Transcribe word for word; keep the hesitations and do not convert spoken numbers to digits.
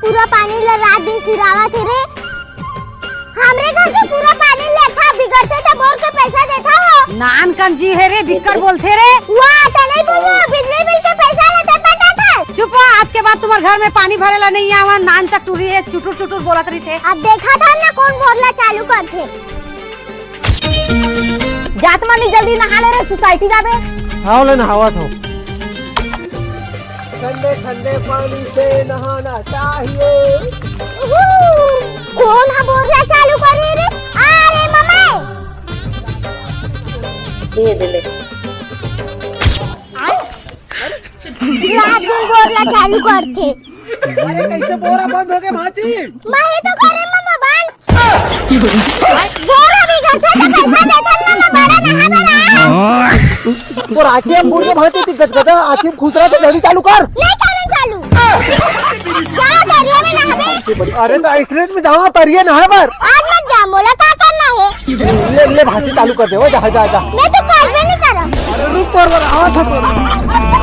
पूरा पानी ला रात दिन सिरावत हे रे। हमरे घर के पूरा पानी लेथा, बिगड़थे त बोर के पैसा देथा वो। नान कन जी हे रे, बिक्कट बोलथे रे। वाह, त नहीं बोलबो, बिजली बिल के पैसा लेथे पटाथस। चुप हो, आज के बाद तुम्हर घर में पानी भरे ला नहीं आवा। नान चक टूरी हे, चुटुर चुटुर बोलत रहिथे। अब देखत हन ना कोन बोर ला चालू करथे। जात मानी जल्दी नहा ले रे, सोसाइटी जाबे। हाव ले नहावत हंव। ठंडे ठंडे पानी से नहाना चाहिए। कोन ह बोर ला चालू करे रे? आ रे मम्मी। ये दे ले। रात दिन बोर ला चालू करथे। अरे, कैसे बोर ह बंद हो गे भांची? मैं ही तो करे मम्मा बंद। बोर ह बिगड़थे त पैसा देथन मम्मा, बड़ा नहा बर आए हन। तोर आँखी म बूड़ गे भांची, ती गजगजा आँखी म खुसरा, त जल्दी चालू कर। नहीं करन चालू। जा तरिया में नहाबे। अरे, त अइसने में जावा तरिया नहाय बर। आज मत जा, मोला का करना हे? ले, ले भांची, चालू कर दे, वो जा, जा, जा। मैं तो करबे नहीं करम। अरे रुक, तोर बर आवत हंव तोर।